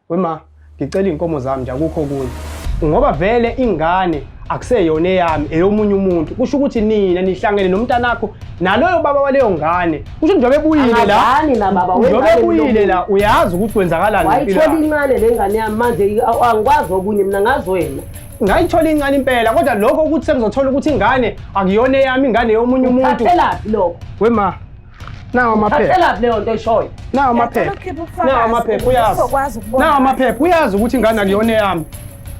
Wema, ngicela iy'nkomo zami nje akukho okunye. Ngoba vele ingane akuseyona eyami eyomunye umuntu. Kusho ukuthi nina nihlangene nomntanakho naloyo baba waleyo ngane. Kusho njengoba ebuyile la. Angazani nababa Njengoba wengane ebuyile la uyazi ukuthi kwenzakalani ngempilo Wayithola yakhe. incane le ngane yami manje angikwazi okunye mina ngazi wena. Ngayithola incane impela kodwa lokho ukuthi sengizothola ukuthi ingane akuyona eyami ingane eyomunye umuntu. Uthathelaphi lokho? Wema, nawa amaphepha. Uthathelaphi leyo nto oyishoyo? Nawa amaphepha. Ngiyacela ukhiphe Nawa ubufakazi amaphepha ukuze uyazi. sizokwazi ukubona Nawa amaphepha uyazi ukuthi ingane akuyona eyami.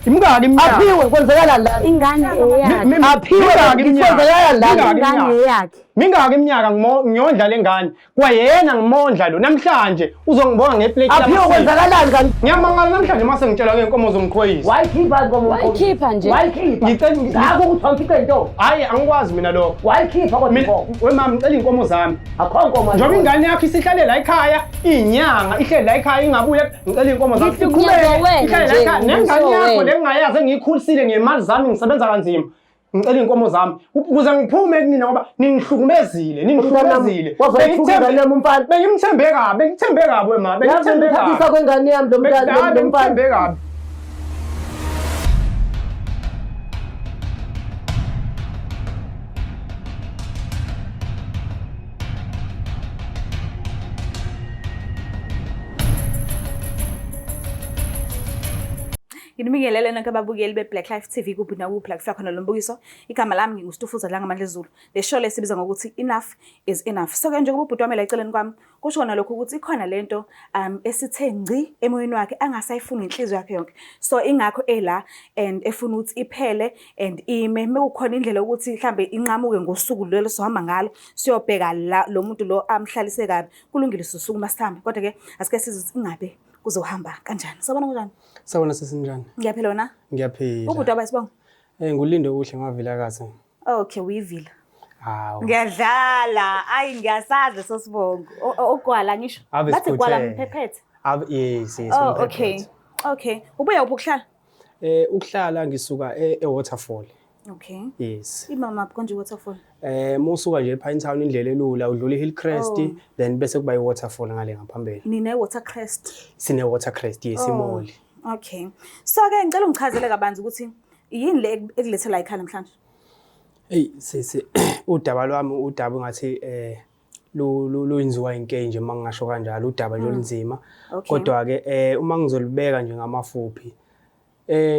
Imingaki iminyaka? Aphiwe kwenzakalani la? Ingane eyakhe. Aphiwe Mingaki iminyaka? kwenzakalani la? Mingaki Ingane iminyaka? eyakhe. Mingaki iminyaka ngiyondla le ngane? Kwayena ngimondla lo namhlanje uzongibonga ngeplate Aphiwe yamasiko. kwenzakalani kanti? Ngiyamangala namhlanje uma sengitshelwa ngey'nkomo zomqhoyisi. Wayikhipha inkomo. Wayikhipha nje. Wayikhipha. Ngicela Ngakho ukuthi wamfica into. Hayi angikwazi mina lokho. Wayikhipha kodwa Mina inkomo. wemama ngicela iy'nkomo zami. Akho nkomo. Njengoba ingane yakho isihlale la ekhaya iyinyanga ihleli la ekhaya ingabuye ngicela iy'nkomo zami. Ngihlukunyezwa Iqhubeke, wena ihlale la nje, ekhaya. Nengane yakho wena. le ngingayazi engiyikhulisile ngemali zami ngisebenza kanzima. Ngicela iy'nkomo zami ukuze ngiphume kunina ngoba ningihlukumezile, ningihlukumezile. Wazoyithuka ingane yami umfana. Bengimthembe kabi, bengithembe kabi wema, Yazi bengithembe ngithathisa kabi. kwengane yami lo mntana lo mfana. Bengithembe kabi. Nginibingelele nonke ababukeli be-Black Life TV kuphi nakuphi la kufika khona lo mbukiso. Igama lami nginguStufuza Dlangamandla Zulu. Le show le sibiza ngokuthi Enough is Enough. So ke njengoba ubhuti wami la eceleni kwami kusho kona lokho ukuthi ikhona lento esithe ngci emoyeni wakhe angasayifuni inhliziyo yakhe yonke. So ingakho ela and efuna ukuthi iphele and ime mekukhona indlela yokuthi mhlambe inqamuke ngosuku lelo sohamba ngalo siyobheka la lo muntu lo amhlalise kabi. Kulungile sisukuma sihambe kodwa ke asike sizwe ukuthi ingabe kuzohamba kanjani. Sawubona kunjani? Sawubona sisi njani? Ngiyaphila wena? Ngiyaphila. Ubhuti waba isibongo? Eh ngulinde kuhle ngavilakazi. Okay, uyivila. Hawu. Ngiyadlala. Ayi ngiyasazi leso sibongo. Ogwala ngisho. Ave Bathi gwala sikhuthele. mphephethe. Ave yes yes. Oh, umphephethe. okay. Okay. Ubuya uphi ukuhlala? Eh ukuhlala ngisuka e-Waterfall. Okay. Yes. Imama konje waterfall. Eh musuka nje ePine Town indlela elula udlula iHillcrest Oh. then bese kuba iWaterfall ngale ngaphambili. Nine Watercrest. Sine Watercrest yes Oh. imall. Okay. So ke ngicela ungichazele kabanzi ukuthi yini le ekulethe la ekhaya namhlanje? Hey sisi udaba lwami udaba ngathi eh luyenziwa inke nje uma ngingasho kanjalo udaba nje olunzima. Okay. Kodwa ke uma ngizolibeka nje ngamafuphi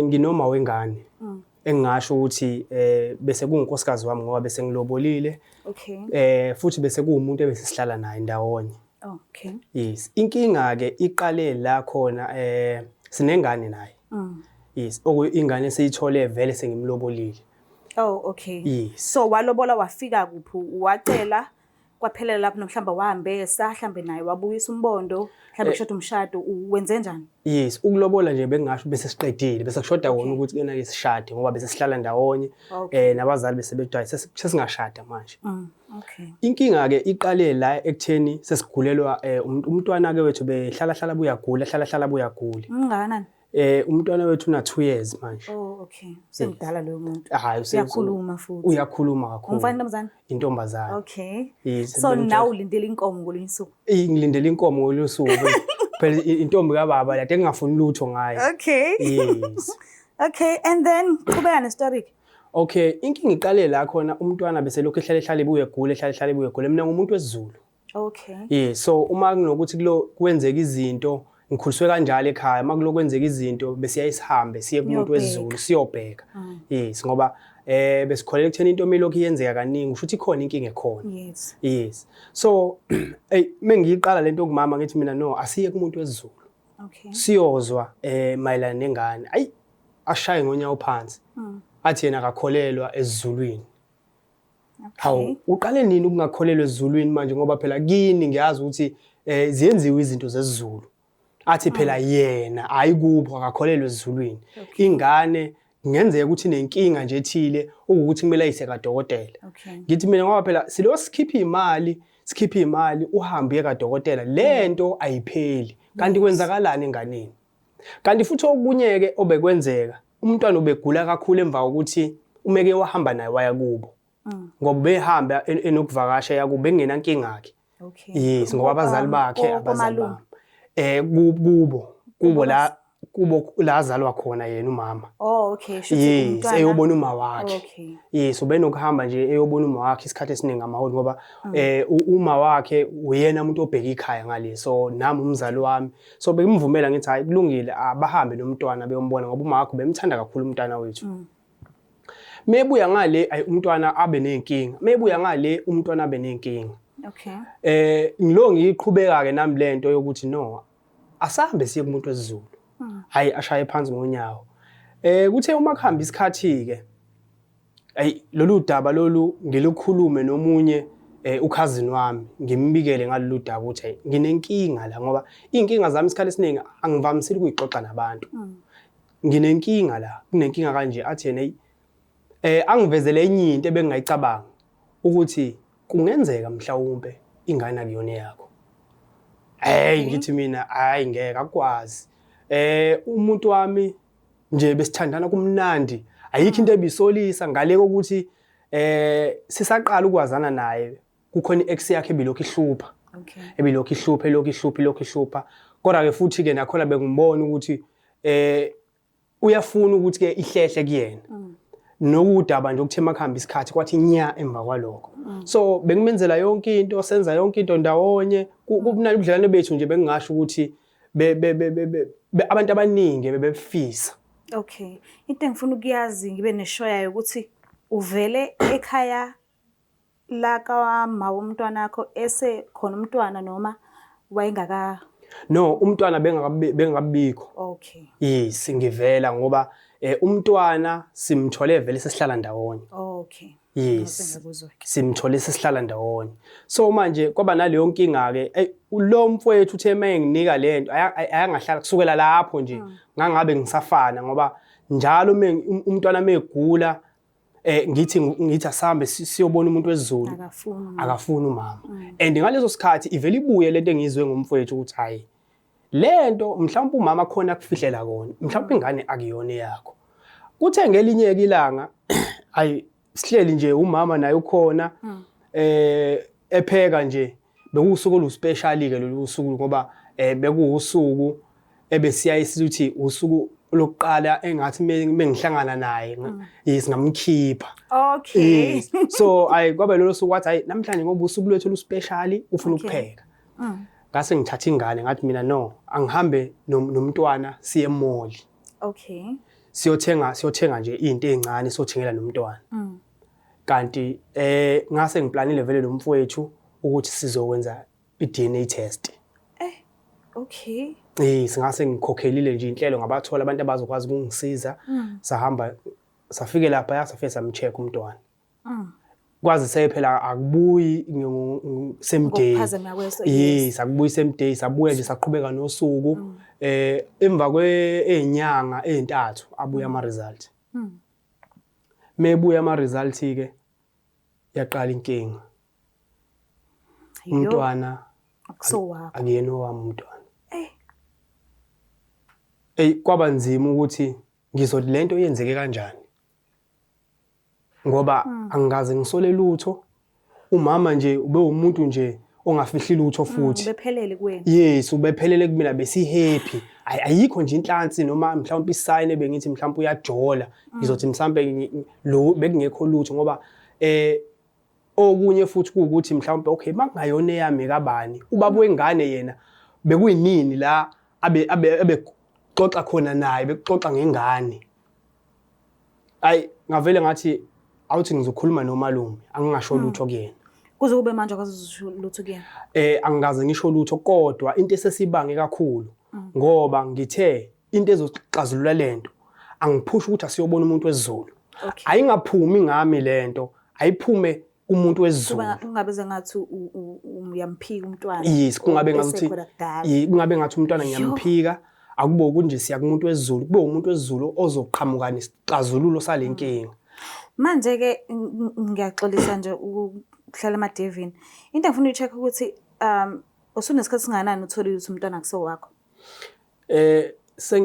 nginoma wengane engingasho ukuthi bese kuwunkosikazi wami ngoba bese ngilobolile Okay. Futhi bese kuwumuntu ebese sihlala naye ndawonye. Okay. Yes, inkinga ke iqale la khona sinengane naye. Yes, okuyingane esiyithole vele sengimlobolile. Oh, okay. Yes. So walobola wafika kuphi? Wacela kwaphelela lapho mhlawumbe wahambesa mhlawumbe naye wabuyisa umbondo mhlawumbe kushoda umshado wenze njani? Yes, ukulobola nje bengingasho bese siqedile bese kushoda kona ukuthi kena ke sishade ngoba bese sihlala ndawonye nabazali bese bethi sesingashada manje. Okay. Inkinga ke iqale la ekutheni sesigulelwa umntwana ke wethu behlala hlala buyagula hlala hlala buyagula. Ungakanani? Umntwana wethu una 2 years manje. Oh, okay. Semdala loyo muntu. Hayi Uyakhuluma futhi. Uyakhuluma kakhulu. Umfana intombazane? Intombazane. Okay. Yes. So nawe ulindele inkomo ngolunye usuku. Eh ngilindele inkomo ngolunye usuku. Phela intombi kababa lade ngingafuni lutho ngayo. Okay. Yes. Okay, and then qhubeka nestory. Okay, inkinga iqale la khona umntwana bese lokhu ehlale ehlale ebuye egule ehlale ehlale ebuye egule. Mina ngumuntu wesiZulu. Okay. Yeah, so uma kunokuthi kulo kwenzeka izinto ngikhuliswe kanjalo ekhaya uma kulo kwenzeka izinto besiyaye sihambe siye kumuntu wesiZulu siyobheka. Yes, ngoba besikholelwa ekutheni into emilokhu iyenzeka kaningi usho ukuthi ikhona inkinga ekhona. Yes. Yes. So hey mengiyiqala lento kumama ngithi mina no asiye kumuntu wesiZulu. Okay. Siyozwa mayelana nengane. Ayi ashaye ngonyawo phansi. Athi yena akakholelwa esiZulwini. Hawu, uqale nini ukungakholelwa esiZulwini manje ngoba phela kini ngiyazi ukuthi ziyenziwe izinto zesiZulu. Athi phela yena hayi kubo akakholelwa esiZulwini. Ingane kungenzeka ukuthi inenkinga nje ethile ukuthi kumele ayise kadokotela. Ngithi mina ngoba phela silo sikhipha imali, sikhipha imali uhambe uye kadokotela lento ayipheli. Kanti kwenzakalani enganeni? Kanti futhi okunye ke obekwenzeka umntwana ubegula kakhulu emva kokuthi umeke wahamba naye waya kubo. Ngoba behamba enokuvakasha yakubo bengenankinga ke. Okay. Yes, ngoba abazali bakhe abazali bami. Kubo. Kubo la, kubo la azalwa khona yena umama. Oh, okay. Shuthi Yes, umntwana. eyobona uma wakhe. Okay. Yes, ubenokuhamba nje eyobona uma wakhe isikhathi esiningi amaholi ngoba uma wakhe uyena umuntu obheka ikhaya ngale. So nami umzali wami. So bengimvumela ngithi hayi kulungile, abahambe nomntwana beyombona ngoba uma wakhe bemthanda kakhulu umntwana wethu. Mebuya ngale, ayi, umntwana abe nenkinga. Mebuya ngale, umntwana abe nenkinga. Ngilo ngiyiqhubeka ke nami lento yokuthi no, asambe siye kumuntu wesiZulu. Hayi, ashaye phansi ngonyawo. Kuthe uma kuhamba isikhathi ke, ayi, lolu daba lolu ngilukhulume nomunye ukhazini wami, ngimbikele ngalolu daba ukuthi hayi, nginenkinga la, ngoba iy'nkinga zami isikhathi esiningi angivamisile ukuyixoxa nabantu. Nginenkinga la, kunenkinga kanje. Athi yena, hey, angivezele enye into ebengingayicabanga ukuthi kungenzeka mhlawumbe ingane akuyona yakho. Hey, ngithi mina hayi, ngeke akwazi. Umuntu wami nje besithandana kumnandi, ayikho into ebisolisa ngale kokuthi sisaqala ukwazana naye kukhona i-ex yakhe ebilokhu ihlupha. Ebilokhu ihlupha, elokhu ihlupha, elokhu ihlupha. Kodwa ke futhi ke nakhona bengibona ukuthi uyafuna ukuthi ke ihlehle kuyena. Nokudaba nje okuthe makuhamba isikhathi kwathi nya emva kwalokho. So bengimenzela yonke into, senza yonke into ndawonye. Kumnandi ubudlelwane bethu nje, bengingasho ukuthi abantu abaningi bebefisa. Okay. Into engifuna ukuyazi ngibe neshoya ukuthi uvele ekhaya la kama womntwana wakho ese khona umntwana noma wayengaka? No, umntwana bengakabikho. Yes, ngivela ngoba umntwana simthole vele sesihlala ndawonye. Yes. Sengiyakuzwa-ke. Simthole sesihlala ndawonye. So manje kwaba naleyo nkinga ke, ey, lo mfowethu uthe mayenginika lento ayangahlala kusukela lapho nje ngangabe ngisafana, ngoba njalo umntwana megula, ngithi asambe siyobona umuntu wesiZulu. Akafuni umama. Akafuni umama. And ngaleso sikhathi ivele ibuye lento engiyizwe ngomfowethu ukuthi hayi, lento mhlawumbe umama khona akufihlela kona, mhlawumbe ingane akuyona eyakho. Kuthe ngelinye ke ilanga, hayi, sihleli nje umama naye ukhona, epheka nje, bekuwusuku oluspecial ke lolu suku ngoba bekuwusuku ebesiyaye sithi usuku lokuqala engathi mengihlangana naye, yes, ngamkhipha. Yes. So ayi, kwabe lolo suku wathi hayi, namhlanje ngoba usuku lwethu oluspecial ufuna ukupheka. Ngase ngithatha ingane ngathi mina no, angihambe nomntwana siye emall. Siyothenga nje izinto ezincane, siyothengela nomntwana. Kanti ngase ngiplanile vele lo mfowethu ukuthi sizokwenza i-DNA test. Singase ngikhokhelile nje inhlelo, ngabathola abantu abazokwazi ukungisiza. Sahamba safike lapha, safike samcheck umntwana. Kwazi phela akubuyi same day. Ngokuphazama kweso, Yes, yes. akubuyi same day, sabuya nje saqhubeka nosuku. Emva kwezinyanga ezintathu abuya ama result. Mebuya ama result ke yaqala inkinga. Umntwana Akusowakho. Akuyena owami umntwana. Ey, kwaba nzima ukuthi ngizothi lento yenzeke kanjani. Ngoba angikaze ngisole lutho. Umama nje ube umuntu nje ongafihli lutho futhi. Ubephelele kuwena. Yes, ubephelele kumina, besi happy. Ayikho nje inhlansi noma mhlawumbe isign ebengithi mhlawumbe uyajola. Ngizothi mhlawumbe lo bekungekho lutho ngoba okunye futhi kuwukuthi mhlawumbe okay, makungayona eyami kabani, ubaba wengane yena bekuyinini la abe xoxa khona naye, bekuxoxa ngengane. Ayi, ngavele ngathi awuthi ngizokhuluma nomalume, angingasho lutho kuyena. Kuze kube manje akazuzusho lutho kuyena? Angikaze ngisho lutho, kodwa into esesibange kakhulu ngoba ngithe into ezoxazulula lento angiphusha ukuthi asiyobona umuntu wesiZulu. Ayingaphumi ngami lento, ayiphume kumuntu wesiZulu. Kuba kungabe sengathi uyamphika umntwana. Yes, kungabe ngathi Esekhona kudala. Kungabe ngathi umntwana ngiyamphika. Akube ukuthi nje siya kumuntu wesiZulu, kube umuntu wesiZulu ozoqhamuka nesixazululo salenkinga. Manje ke ngiyaxolisa nje ukuhlala emadevini. Into engifuna uyi-check ukuthi usunesikhathi singakanani utholile ukuthi umntwana akusowakho?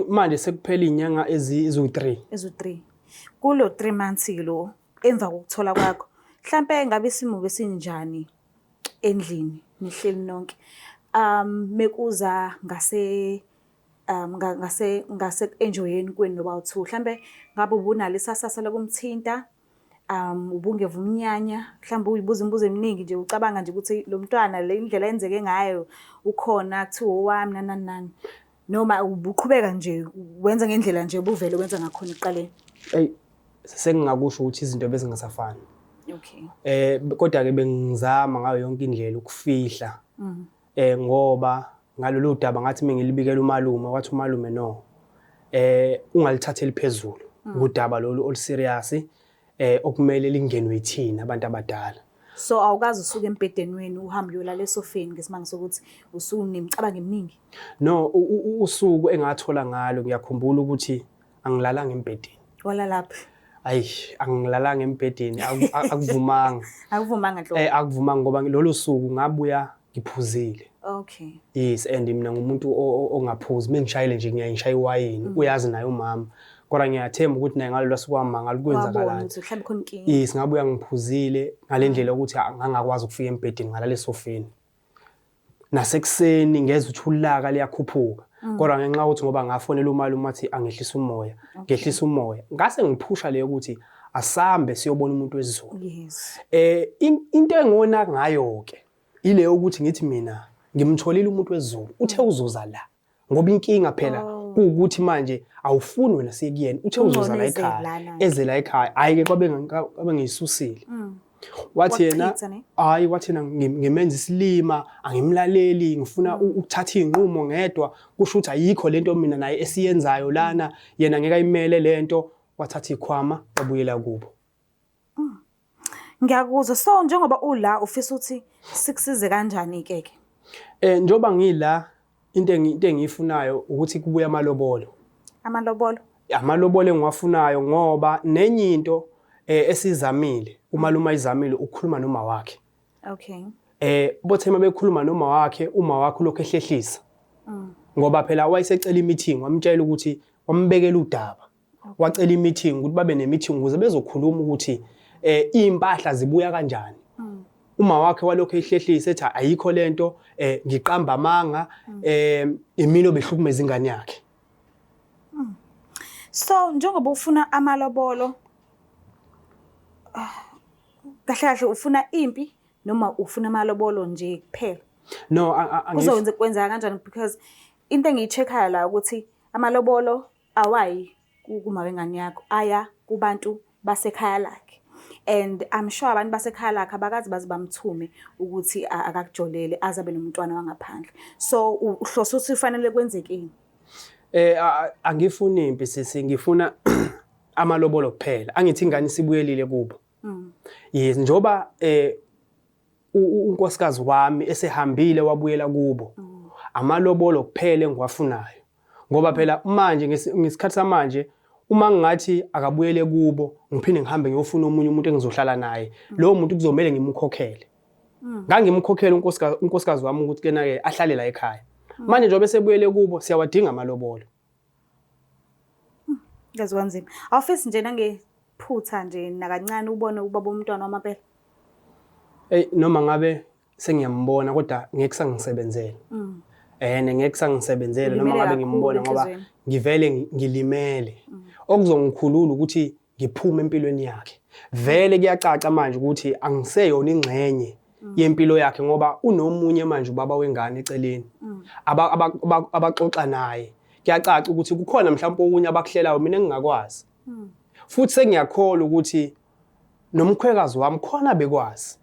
Manje sekuphela izinyanga eziwu-3. Eziwu-3. Kulo 3 months lo emva kokuthola kwakho, mhlambe ngabe isimo besinjani endlini nihleli nonke? Mekuza ngase Ngase ngase enjoyeni kwenu nobawu-two? Mhlambe ngabe ubunalo isasasa lokumthinta? Ubungeva umnyanya? Mhlawumbe uyibuza imibuzo eminingi nje ucabanga nje ukuthi lo mntwana le indlela enzeke ngayo ukhona kuthiwa owami nani nani nani. Noma ubuqhubeka nje wenza ngendlela nje obuvele wenza ngakhona ekuqaleni? Eyi, sengingakusho ukuthi izinto bezingasafani. Okay. Kodwa ke bengizama ngayo yonke indlela ukufihla. Ngoba ngalolu daba ngathi mengilibikela umalume, wathi umalume no. Ungalithatheli phezulu. Udaba lolu oluserious okumele lingenwe yithina abantu abadala. So awukazi usuke embhedeni wenu uhambe uyolala esofeni ngesimanga sokuthi usunemicabango eminingi? No, usuku engathola ngalo ngiyakhumbula ukuthi angilalanga embhedeni. Walalaphi? Ayi, angilalanga embhedeni, akuvumanga. Akuvumanga nhlobo. Akuvumanga ngoba lolu suku ngabuya ngiphuzile. Okay. Yes, and mina ngumuntu ongaphuzi, mengishayile nje ngiyaye ngishaye iwayini. Uyazi naye umama. Kodwa ngiyathemba ukuthi naye ngalolu suku wamangala kwenzakalani. Wabona ukuthi mhlawumbe khona inkinga. Yes, ngabuya ngiphuzile ngale ndlela ukuthi ngangakwazi ukufika embhedeni ngalala esofeni. Nasekuseni ngezwe ukuthi ulaka liyakhuphuka. Kodwa ngenxa yokuthi ngoba ngafonela umalume wathi angehlisa umoya, ngehlisa umoya. Ngase ngiphusha leyo ukuthi asambe siyobona umuntu wesiZulu. Yes. Into engona ngayo ke ile ukuthi ngithi mina ngimtholile umuntu wesiZulu, uthe uzoza la. Ngoba inkinga phela kuwukuthi manje awufuni wena siye kuyena, uthe uzoza la ekhaya, eze la ekhaya. Hayi ke kwabe ngiyisusile. Wathi yena hayi, wathi yena ngimenza isilima, angimlaleli, ngifuna ukuthatha izinqumo ngedwa, kusho ukuthi ayikho lento mina naye esiyenzayo lana, yena ngeke ayimele lento. Wathatha ikhwama wabuyela kubo. Ngiyakuzwa. So njengoba ula ufisa ukuthi sikusize kanjani ke ke? Njengoba ngila into engiyifunayo ukuthi kubuye amalobolo. Amalobolo? Amalobolo engiwafunayo ngoba nenye into esizamile, umalume ayizamile ukukhuluma noma wakhe. Okay. Bothe uma bekhuluma noma wakhe, uma wakhe ulokhu ehlehlisa. Ngoba phela wayesecela i-meeting, wamtshela ukuthi wambekela udaba. Wacela i-meeting ukuthi babe ne-meeting ukuze bezokhuluma ukuthi iy'mpahla zibuya kanjani. Uma wakhe walokhu ehlehlisa ethi ayikho lento, ngiqamba amanga, imina obehlukumeza ingane yakhe. So njengoba ufuna amalobolo, kahle kahle ufuna impi noma ufuna amalobolo nje kuphela? No, Kuzokwenza kwenzeka kanjani? Because into engiyi-check-ayo la ukuthi amalobolo awayi kuma wengane yakho, aya kubantu basekhaya lakhe. And I'm sure abantu basekhaya lakhe abakaze baze bamthume ukuthi akakujolele aze abe nomntwana wangaphandle. So uhlose ukuthi kufanele kwenzekeni? Angifuni impi sisi, ngifuna amalobolo kuphela. Angithi ingane isibuyelile kubo. Yes, njoba unkosikazi wami esehambile wabuyela kubo. Amalobolo kuphela engiwafunayo. Ngoba phela manje ngesikhathi samanje uma ngingathi akabuyele kubo ngiphinde ngihambe ngiyofuna omunye umuntu engizohlala naye, lowo muntu kuzomele ngimkhokhele. Ngangimkhokhela unkosikazi wami ukuthi kena ke ahlale la ekhaya. Manje njengoba esebuyele kubo siyawadinga amalobolo. Ngaze kwanzima. Awufisi nje nangephutha nje nakancane ubone ubaba womntwana wamampela? Ey, noma ngabe sengiyambona kodwa ngeke kusangisebenzela. Ngeke kusangisebenzela noma Ulimele ngabe kakhulu ngimbona ngoba enhliziyweni. ngivele ngilimele. Okuzongikhulula ukuthi ngiphume empilweni yakhe. Vele kuyacaca manje ukuthi angiseyona ingxenye yempilo yakhe ngoba unomunye manje ubaba wengane eceleni. Abaxoxa naye. Kuyacaca ukuthi kukhona mhlawumbe okunye abakuhlelayo mina engingakwazi. Futhi sengiyakholwa ukuthi nomkhwekazi wami khona bekwazi.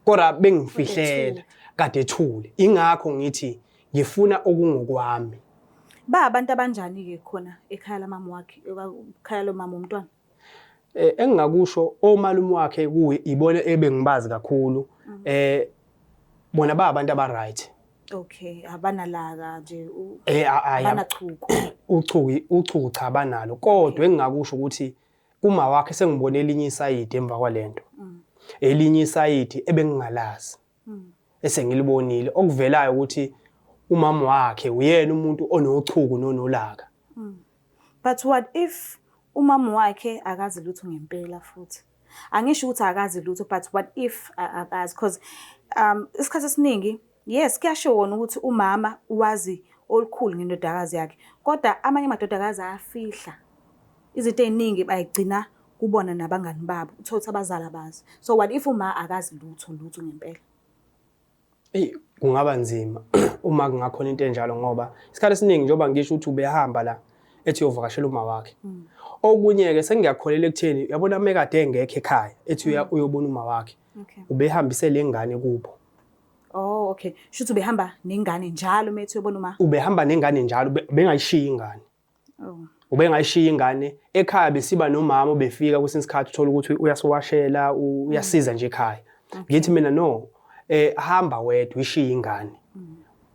Kodwa bengifihlela kade ethule. Ingakho ngithi ngifuna okungokwami. Ba abantu abanjani ke khona ekhaya lamama wakhe, ekhaya lomama womntwana? Engingakusho omalume wakhe kuyi ibona ebengibazi kakhulu. Bona ba abantu aba right. Okay, abanalaka nje abanachuku. Uchuku cha banalo. Kodwa engingakusho ukuthi kuma wakhe sengibone elinye isayidi emva kwalento. Elinye isayidi ebengingalazi. Esengilibonile okuvelayo ukuthi umama wakhe uyena umuntu onochuku nonolaka. But what if umama wakhe akazi lutho ngempela futhi? Angisho ukuthi akazi lutho, but what if akazi? Because isikhathi esiningi, yes, kuyasho wona ukuthi umama wazi olukhulu ngendodakazi yakhe. Kodwa amanye amadodakazi ayafihla izinto ey'ningi bayigcina kubona nabangani babo, uthole ukuthi abazali abazi. So what if uma akazi lutho lutho ngempela? Eyi kungaba nzima uma kungakhona into enjalo ngoba isikhathi esiningi njengoba ngisho ukuthi ubehamba la ethi uyovakashela uma wakhe. Okunye-ke sengiyakholelwa ekutheni uyabona uma ekade engekho ekhaya ethi uyobona uma wakhe. Ubehambise le ngane kubo. Oh okay. Shuthi ubehamba nengane njalo uma ethi uyobona uma. Ubehamba nengane njalo bengayishiyi ingane. Oh. Ubengayishiya ingane ekhaya besiba nomama obefika kwesinye isikhathi uthola ukuthi uyasiwashela uyasiza nje ekhaya. Ngithi mina no hamba wedwa uyishiye ingane.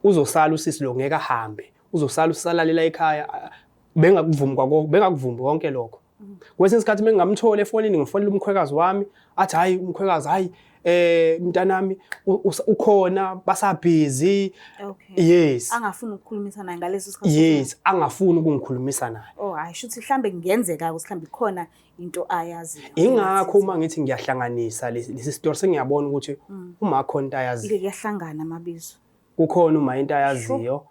Uzosala usisi lo ngeke ahambe. Uzosala usalalela ekhaya bengakuvumi kwako bengakuvumi konke lokho. Kwesinye isikhathi mengingamthola efonini ngifonela umkhwekazi wami athi hayi umkhwekazi hayi mntanami ukhona basabhizi. Okay. Yes. Angafuni ukukhulumisa naye ngaleso sikhathi. Yes, angafuni ukungikhulumisa naye. Oh, hayi shuthi mhlambe kungenzeka ukuthi mhlambe ikhona into ayaziyo. Ingakho uma ngithi ngiyahlanganisa lesi story sengiyabona ukuthi uma khona into ayaziyo. Kuyahlangana amabizo. Kukhona uma into ayaziyo.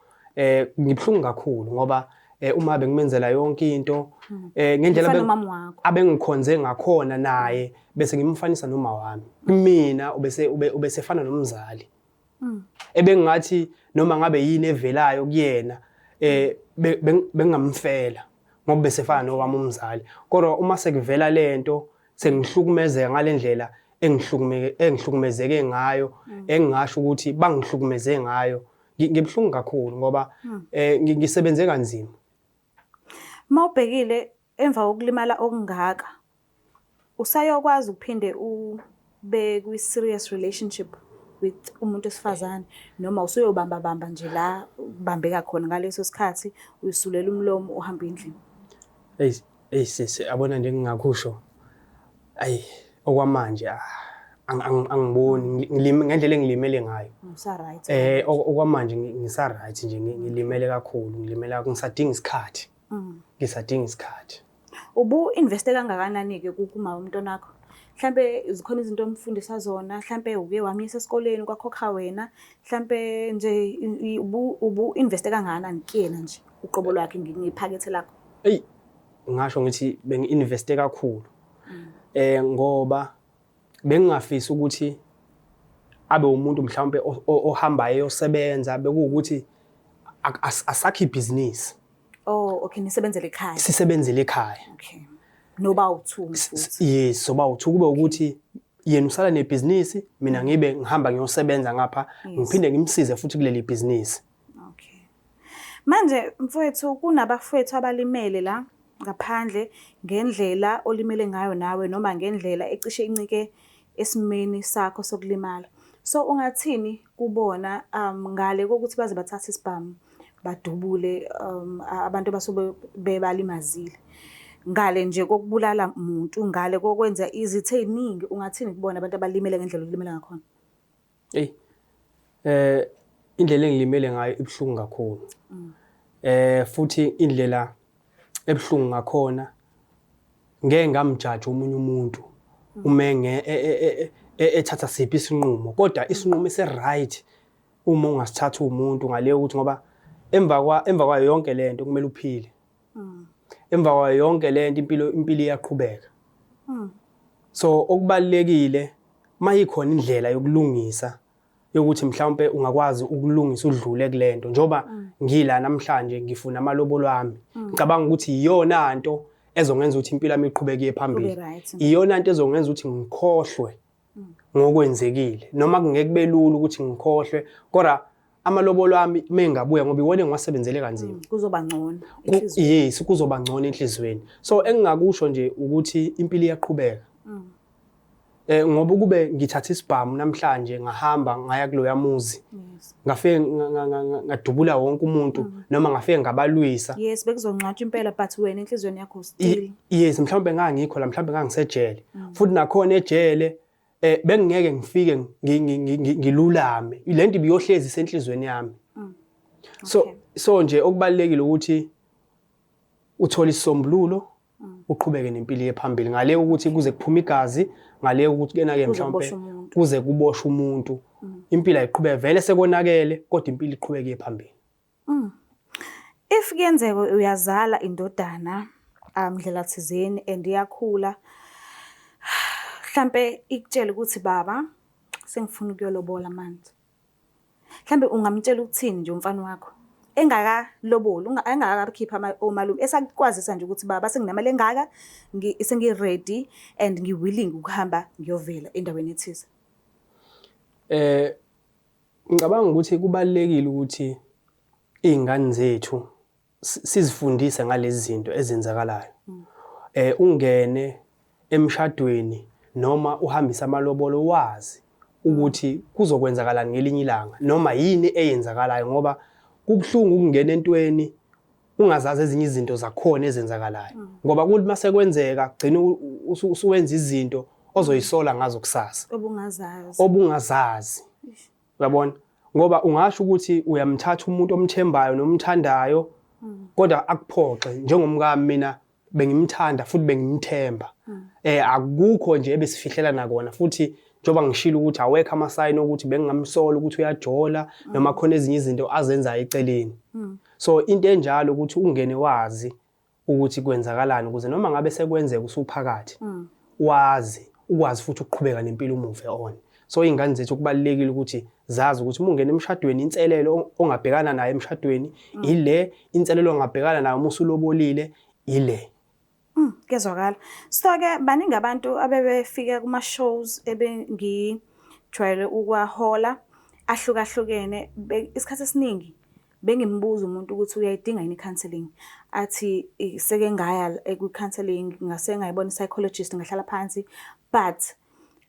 Ngibuhlungu kakhulu ngoba uma bengimenzela yonke into ngendlela abengikhonze ngakhona naye bese ngimfanisa noma wami. Mina ubese ubesefana nomzali. Ebengathi noma ngabe yini evelayo kuyena bengamfela ngoba besefana nowami umzali. Kodwa uma sekuvela lento sengihlukumezeka ngalendlela engihlukumezeke ngayo engingasho ukuthi bangihlukumeze ngayo. Ngibuhlungu kakhulu ngoba ngisebenze kanzima. Mawubhekile emva kokulimala okungaka usayokwazi ukuphinde ube kwi-serious relationship with umuntu wesifazane noma usuyobamba bamba nje la ubambeka khona ngaleso sikhathi uyisulela umlomo uhambe endlini? Eyi eyi sisi yabona nje ngingakusho ayi okwamanje angiboni ngendlela engilimele ngayo. Usa-right. Okwamanje ngisa-right nje ngilimele kakhulu ngilimele ngisadinga isikhathi. Ngisadinga isikhathi. Ubu-investe kangakanani-ke kuma umntwana wakho? Mhlampe zikhona izinto omfundisa zona, mhlampe uke wamyisa esikoleni kwakhokha wena, mhlampe nje ubu-investe kangakanani kuyena nje uqobo lwakhe ngephakethe lakho? Eyi ngisho ngithi bengi-investe kakhulu. Ngoba bengingafisi ukuthi abe umuntu mhlawumbe ohambayo eyosebenza bekuwukuthi asakhe ibhizinisi. Oh okay, nisebenzele ekhaya. Sisebenzele ekhaya. Okay. Noba u-two futhi. Yes, soba u-two kube ukuthi yena usala nebhizinisi mina ngibe ngihamba ngiyosebenza ngapha ngiphinde ngimsize futhi kuleli bhizinisi. Okay. Manje mfowethu kunabafowethu abalimele la ngaphandle ngendlela olimele ngayo nawe noma ngendlela ecishe incike esimeni sakho sokulimala. So ungathini kubona ngale kokuthi baze bathathe isibhamu badubule abantu abasuke bebalimazile. Ngale nje kokubulala umuntu, ngale kokwenza izitho ey'ningi, ungathini kubona abantu abalimele ngendlela olimele ngakhona? Eyi indlela engilimele ngayo ibuhlungu kakhulu. Futhi indlela ebuhlungu ngakhona ngeke ngamjaja omunye umuntu uma ethatha siphi isinqumo kodwa isinqumo ese-right uma ungasithatha umuntu ngale ukuthi ngoba emva kwayo yonke lento kumele uphile. Emva kwayo yonke lento impilo iyaqhubeka. So okubalulekile mayikhona indlela yokulungisa yokuthi mhlawumbe ungakwazi ukulungisa udlule kulento njoba ngila namhlanje ngifuna amalobolo ami. Ngicabanga ukuthi iyona nto ezongenza ukuthi impilo yami iqhubeke iye phambili. Iyona nto ezongenza ukuthi ngikhohlwe ngokwenzekile noma kungeke kube lula ukuthi ngikhohlwe kodwa amalobolo ami mengabuya ngoba iwona engiwasebenzele kanzima. Kuzoba ngcono enhliziyweni. Yes, kuzoba ngcono enhliziyweni. So engingakusho nje ukuthi impilo iyaqhubeka. Ngoba ukube ngithatha isibhamu namhlanje ngahamba ngaya kuloya muzi. Ngafike ngadubula wonke umuntu noma ngafike ngabalwisa. Yes, bekuzongcwatshwa impela but wena enhliziyweni yakho still. Yes, mhlawumbe ngangikho la mhlawumbe ngangisejele. Futhi nakhona ejele bengingeke ngifike ngilulame. Lento ibiyohlezi isenhlizweni yami. So nje okubalulekile ukuthi uthole isisombululo uqhubeke nempilo iye phambili ngale ukuthi kuze kuphume igazi ngale ukuthi kena ke mhlawumbe kuze kuboshwe umuntu. Impilo ayiqhubeke vele sekonakele kodwa impilo iqhubeke iye phambili. If kuyenzeka uyazala indodana ndlela thizeni and iyakhula, hlampe ikutshele ukuthi baba sengifuna ukuyolobola manje. Mhlambe ungamtshela ukuthini nje umfana wakho engakaloboli, engakakhiphi omalume, esakwazisa nje ukuthi baba senginemali engaka, sengi-ready and ngi-willing ukuhamba ngiyovela endaweni ethize. Ngicabanga ukuthi kubalulekile ukuthi iy'ngane zethu sizifundise ngalezi zinto ezenzakalayo. Ungene emshadweni noma uhambise amalobolo wazi ukuthi kuzokwenzakalani ngelinye ilanga noma yini eyenzakalayo ngoba kubuhlungu ukungena entweni ungazazi ezinye izinto zakhona ezenzakalayo ngoba kuthi mase kwenzeka kugcina usuwenza izinto ozoyisola ngazo kusasa obungazazi obungazazi uyabona ngoba ungasho ukuthi uyamthatha umuntu omthembayo nomthandayo kodwa akuphoxe njengomkami mina bengimthanda futhi bengimthemba akukho nje ebesifihlela nakona futhi njengoba ngishilo ukuthi awekho amasayini okuthi bengingamsola ukuthi uyajola noma khona ezinye izinto azenzayo eceleni so into enjalo ukuthi ungene wazi ukuthi kwenzakalani ukuze noma ngabe sekwenzeka usuphakathi wazi ukwazi futhi ukuqhubeka nempilo umove on. So iy'ngane zethu kubalulekile ukuthi zazi ukuthi uma ungena emshadweni inselelo ongabhekana nayo emshadweni ile, inselelo ongabhekana nayo uma usulobolile ile. Kuyezwakala. So-ke baningi abantu abebefika kuma-shows ebengijwayele ukuwahola ahlukahlukene. Isikhathi esiningi bengimbuza umuntu ukuthi uyayidinga yini i-counselling, athi seke ngaya kwi-counselling, ngase ngayibona i-psychologist ngahlala phansi, but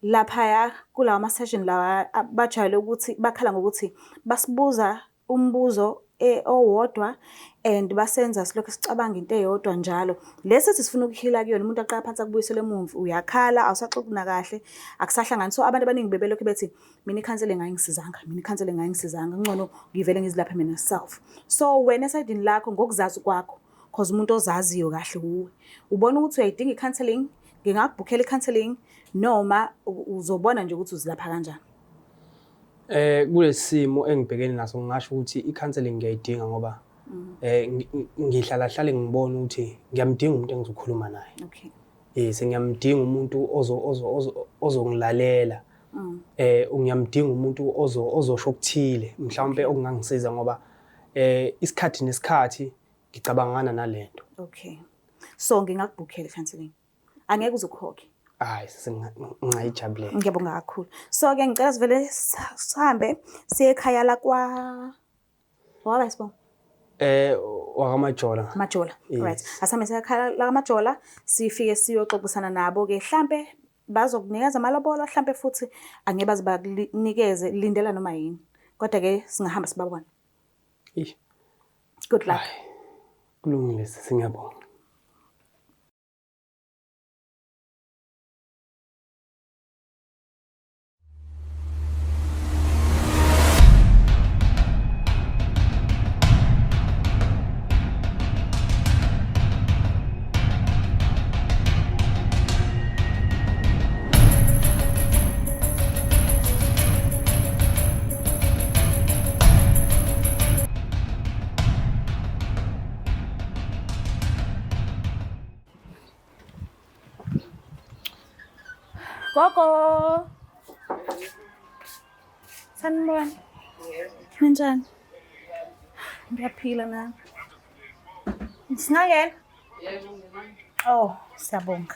laphaya kulawa ma-session lawa bajwayele ukuthi bakhala ngokuthi basibuza umbuzo owodwa and basenza silokhu sicabanga into eyodwa njalo. Le sithi sifuna ukuhila kuyona, umuntu aqala phansi akubuyisele emumva, uyakhala, awusaxoxi nakahle, akusahlangani. So abantu abaningi bebelokhu bethi mina i-counselling ayingisizanga, mina i-counselling ayingisizanga, kungcono ngivele ngizilaphe mina self. So wena esayidini lakho ngokuzazi kwakho, cause umuntu ozaziyo kahle wuwe, ubona ukuthi uyayidinga i-counselling, ngingakubhukhela i-counselling noma uzobona nje ukuthi uzilapha kanjani. Kulesi simo engibhekene naso ngingasho ukuthi i-counselling ngiyayidinga ngoba ngihlala hlale ngibona ukuthi ngiyamdinga umuntu engizokhuluma naye. Okay. Sengiyamdinga umuntu ozongilalela. Ngiyamdinga umuntu ozosho okuthile mhlawumbe okungangisiza ngoba isikhathi nesikhathi ngicabangana nalento. Okay. So ngingakubhukhela i-counselling. Angeke uze ukhokhe. Hayi, sengingayijabulela. Ngiyabonga kakhulu. So-ke ngicela sivele sihambe siye ekhaya lakwa waba isibongo? WakaMajola. Majola. Yes. Right. Asihambe siye ekhaya lakaMajola sifike siyoxoxisana nabo-ke hlampe bazokunikeza amalobolo hlampe futhi angeke baze bakunikeze, lindela noma yini. Kodwa-ke singahamba sibabone. Eish. Good luck. Hayi, kulungile sisi, ngiyabonga. Gogo. Sanibona. Ninjani? Ngiyaphila nami. Singangena? Oh, siyabonga.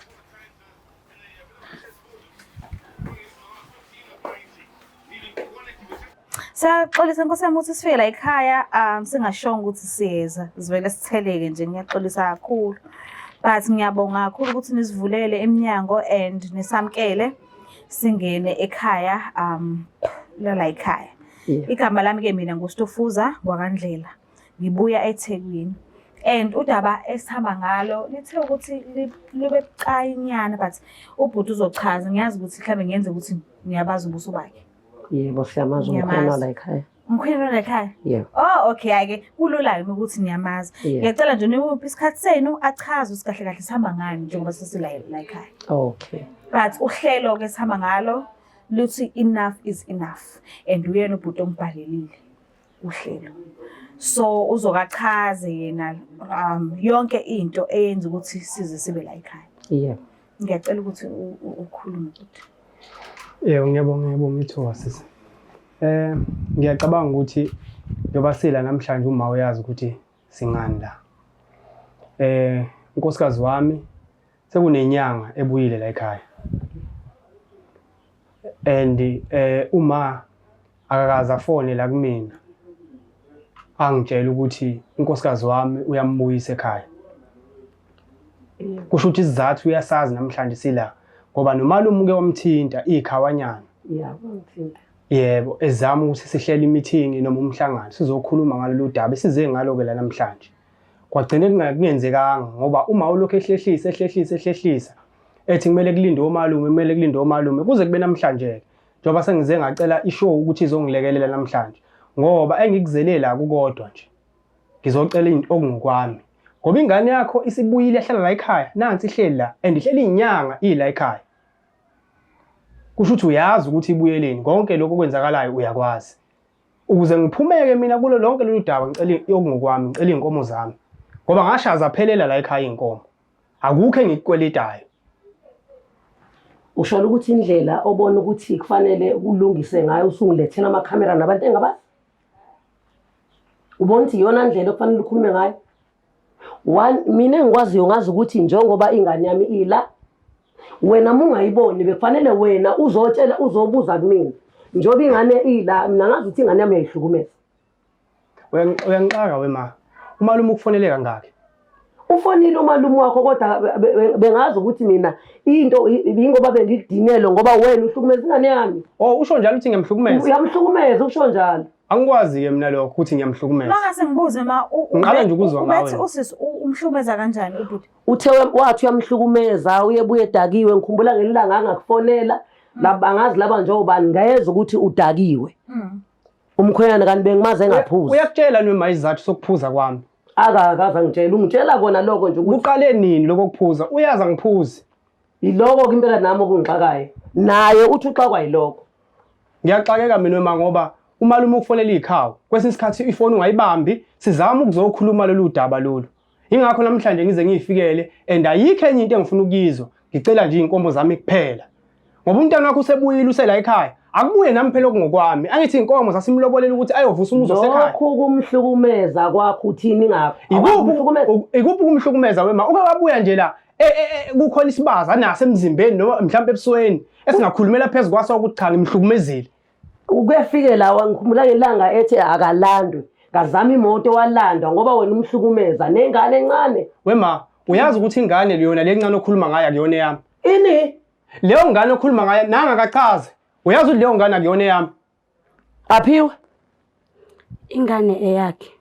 Siyaxolisa Nkosi yami ukuthi sifike la ekhaya singashongo ukuthi siyeza, sivele sitheleke nje, ngiyaxolisa kakhulu. But ngiyabonga kakhulu ukuthi nisivulele iminyango and nisamkele singene ekhaya lala ekhaya. Igama lami ke mina nguStufuza ngwakaNdlela. Ngibuya eThekwini. And udaba esihamba ngalo lithe ukuthi libe bucayinyana but ubhuti uzochaza, ngiyazi ukuthi mhlawumbe ngenze ukuthi niyabazi ubuso bakhe. Yebo, siyamazi Ngiyamazi. umkhwena la ekhaya. Umkhwena la ekhaya? Yebo. Oh, okay, hhayi-ke kulula-ke ukuthi niyamazi. Yebo. Ngiyacela nje nimuphe isikhathi senu achaze ukuthi kahle kahle sihamba ngani njengoba sesila la ekhaya. Okay. But uhlelo-ke sihamba ngalo luthi enough is enough and uyena ubhuti ongibhalelile uhlelo. So uzokachaze yena yonke into eyenza ukuthi size sibe la ekhaya. Yebo. Ngiyacela ukuthi ukhulume bhuti. Yebo, ngiyabonga, ngiyabonga ithuba sisi. Ngiyacabanga ukuthi njengoba sila namhlanje uma uyazi ukuthi singani la. Unkosikazi wami sekunenyanga ebuyile la ekhaya. And uma akakaze afone la kumina angitshela ukuthi unkosikazi wami uyambuyisa ekhaya. Kusho ukuthi isizathu uyasazi namhlanje sila ngoba nomalume uke wamthinta ikhawanyana. Yeah, wangithinta. Yebo, ezama ukuthi sihlele imithingi noma umhlangano sizokhuluma ngalolu daba esize ngalo-ke la namhlanje. Kwagcine kungenzekanga ngoba uma ulokhu ehlehlisa ehlehlisa ehlehlisa ethi kumele kulindwe omalume, kumele kulindwe omalume kuze kube namhlanje-ke. Njengoba sengize ngacela ishow ukuthi izongilekelela namhlanje ngoba engikuzele la kukodwa nje. Ngizocela into okungokwami. Ngoba ingane yakho isibuyile yahlala la ekhaya, nansi ihleli la and ihleli inyanga ila ekhaya. Kusho ukuthi uyazi ukuthi ibuyeleni, konke lokho okwenzakalayo uyakwazi. Ukuze ngiphumeke mina kulo lonke lolu daba ngicela okungokwami, ngicela iy'nkomo zami. Ngoba ngashaza zaphelela la ekhaya iy'nkomo. Akukho engikukweletayo. Ushola ukuthi indlela obona ukuthi kufanele ulungise ngayo usungilethela amakhamera nabantu engabazi? Ubona ukuthi iyona ndlela okufanele ukhulume ngayo? One, mina engikwaziyo ngazi ukuthi njengoba ingane yami ila, wena uma ungayiboni bekufanele wena uzotshela uzobuza kumina. Njengoba ingane ila, mina ngazi ukuthi ingane yami uyayihlukumeza. Uyangixaka we ma. Umalume ukufonele kangaki? Ufonile umalume wakho kodwa bengazi ukuthi mina into yingoba bengikudinelo ngoba wena uhlukumeza ingane yami. Oh, usho njalo ukuthi ngiyamhlukumeza? Uyamhlukumeza, usho njalo. Angikwazi-ke mina lokho ukuthi ngiyamhlukumeza. Mangase ngibuze ma Ngiqala nje ukuzwa ngawe. Ubethi usisi umhlukumeza kanjani ubhuti? Uthe wathi uyamhlukumeza, uyebuye edakiwe. Ngikhumbula ngelilanga angakufonela laba angazi laba njengobani ngayezwa ukuthi udakiwe. Umkhwenyana kanti bengimazi engaphuzi. Uyakutshela noma isizathu sokuphuza kwami? Akakaze angitshela, ungitshela kona lokho nje ukuthi Kuqale nini lokho kuphuza? Uyazi angiphuzi. Yiloko ke impela nami okungixakayo. Naye uthi uxakwa yiloko. Ngiyaxakeka mina wema ngoba umalume ukufonela ikhawu. Kwesinye isikhathi ifoni ungayibambi, sizama ukuzokhuluma lolu daba lolu. Ingakho namhlanje ngize ngiyifikele and ayikho enye into engifuna ukuyizwa. Ngicela nje iy'nkomo zami kuphela. Ngoba umntwana wakho usebuyile usela ekhaya. Akubuye nami phela okungokwami. Angithi iy'nkomo zasimlobolela ukuthi ayovusa umuzi wasekhaya. Lokhu kumhlukumeza kwakho uthini ngakho? Ikuphi ikuphi ukumhlukumeza wema? Uke wabuya nje la kukhona isibaza anaso emzimbeni noma mhlawumbe ebusweni esingakhulumela phezu kwaso ukuthi cha ngimhlukumezile. Ukuyafike la wangikhumbula ngelanga ethi akalandwe. Ngazama imoto walandwa ngoba wena umhlukumeza nengane encane. Wema, uyazi ukuthi ingane yona le ncane okhuluma ngayo akuyona eyami. Ini? Leyo ngane okhuluma ngayo nanga akachaze. Uyazi ukuthi leyo ngane akuyona eyami. Aphiwe. Ingane eyakhe.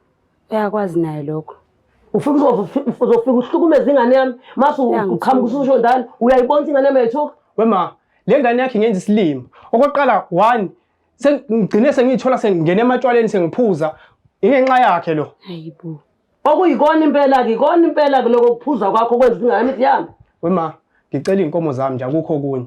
Uyakwazi naye lokho. Ufika uzofika uhlukumeza ingane yami mase uqhamuka ususho njalo uyayibona ingane yami yayithuka. Wema, le ngane yakhe ngenza isilima. Okokuqala one sengigcine sengiyithola sengingena ematshwaleni sengiphuza ingenxa yakhe lo. Hayibo. Okuyikona impela ke ikona impela ke lokho kuphuza kwakho kwenza ingane yami ihambe. Wema, ngicela iy'nkomo zami nje akukho okunye.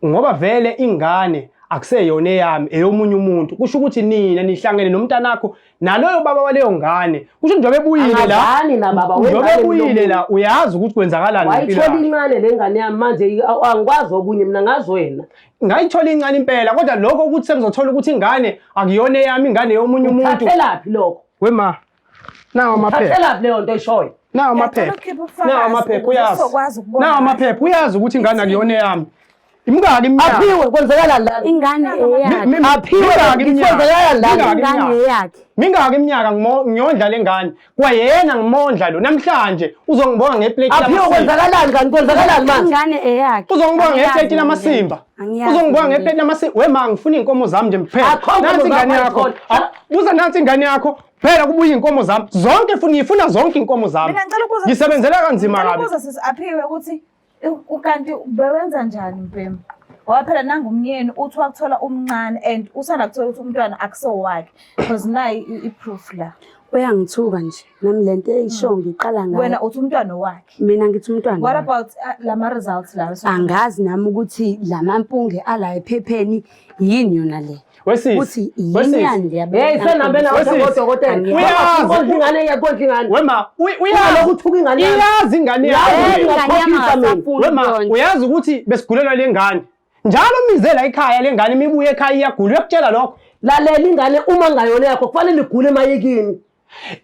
Ngoba vele ingane akuseyona eyami eyomunye umuntu. Kusho ukuthi nina nihlangene nomntanakho naloyo baba waleyo ngane. Kusho njengoba ebuyile la. Angazani nababa Njengoba wengane ebuyile la uyazi ukuthi kwenzakalani ngempilo Wayithola yakhe. incane le ngane yami manje angikwazi okunye mina ngazi wena. Ngayithola incane impela kodwa lokho ukuthi sengizothola ukuthi ingane akuyona eyami ingane yomunye umuntu. Uthathelaphi lokho? Wema, nawo amaphepha. Uthathelaphi leyo nto oyishoyo? Nawo Ngiyacela amaphepha. ukukhipha ubufakazi Nawo amaphepha ukuze uyazi. sizokwazi ukubona Nawo kahle. amaphepha uyazi ukuthi ingane akuyona eyami. Imingaki iminyaka? Aphiwe kwenzakalani la? Ingane eyakhe. Aphiwe Mingaki iminyaka? kwenzakalani la? Mingaki Ingane iminyaka? eyakhe. Mingaki iminyaka ngiyondla le ngane? Kwayena ngimondla lo namhlanje uzongibonga ngeplate Aphiwe lamasimba. kwenzakalani kanti kwenzakalani manje? Ingane eyakhe. Uzongibonga Angiyazi ngeplate mina lamasimba. Angiyazi Uzongibonga mina ngeplate lamasimba. Wema ngifuna iy'nkomo zami nje kuphela. Akho nkomo Nansi ingane zakho yakho. ayithola. Buza nansi ingane yakho. Phela kubuya iy'nkomo zami. Zonke funa ngifuna zonke iy'nkomo zami. Mina ngicela ukubuza Ngisebenzela kanzima Ngicela kabi. ukubuza sisi Aphiwe ukuthi ukanti bewenza njani mbhemu? Ngoba phela nangumyeni uthi wakuthola umncane and usanda kuthola ukuthi umntwana akusowakhe because nayi i-proof la. Uyangithuka nje nami lento eyisho ngiqala ngayo. Wena uthi umntwana owakhe. Mina ngithi umntwana. What wakhe. about lama results la? Angazi nami ukuthi lamampunge ala ephepheni yini yona le. Wesisi. Ukuthi yini Wesisi. yani le Hey, senambe nawe Wesisi. ngodokotela. Uyazi. Ukondla ingane yakondla ingane. Wema, uyazi Ungalokhu uthuka ingane yami. Iyazi ingane Uyazi. yakho. Ingane yami Uyakhohlisa mina. akasafuni Wema, ukuyondla. uyazi ukuthi besigulelwa le ngane. Njalo mize la ekhaya le ngane imibuye ekhaya iyagula, uyakutshela lokho. Lalela ingane uma ngayona yakho kufanele igule emayekini.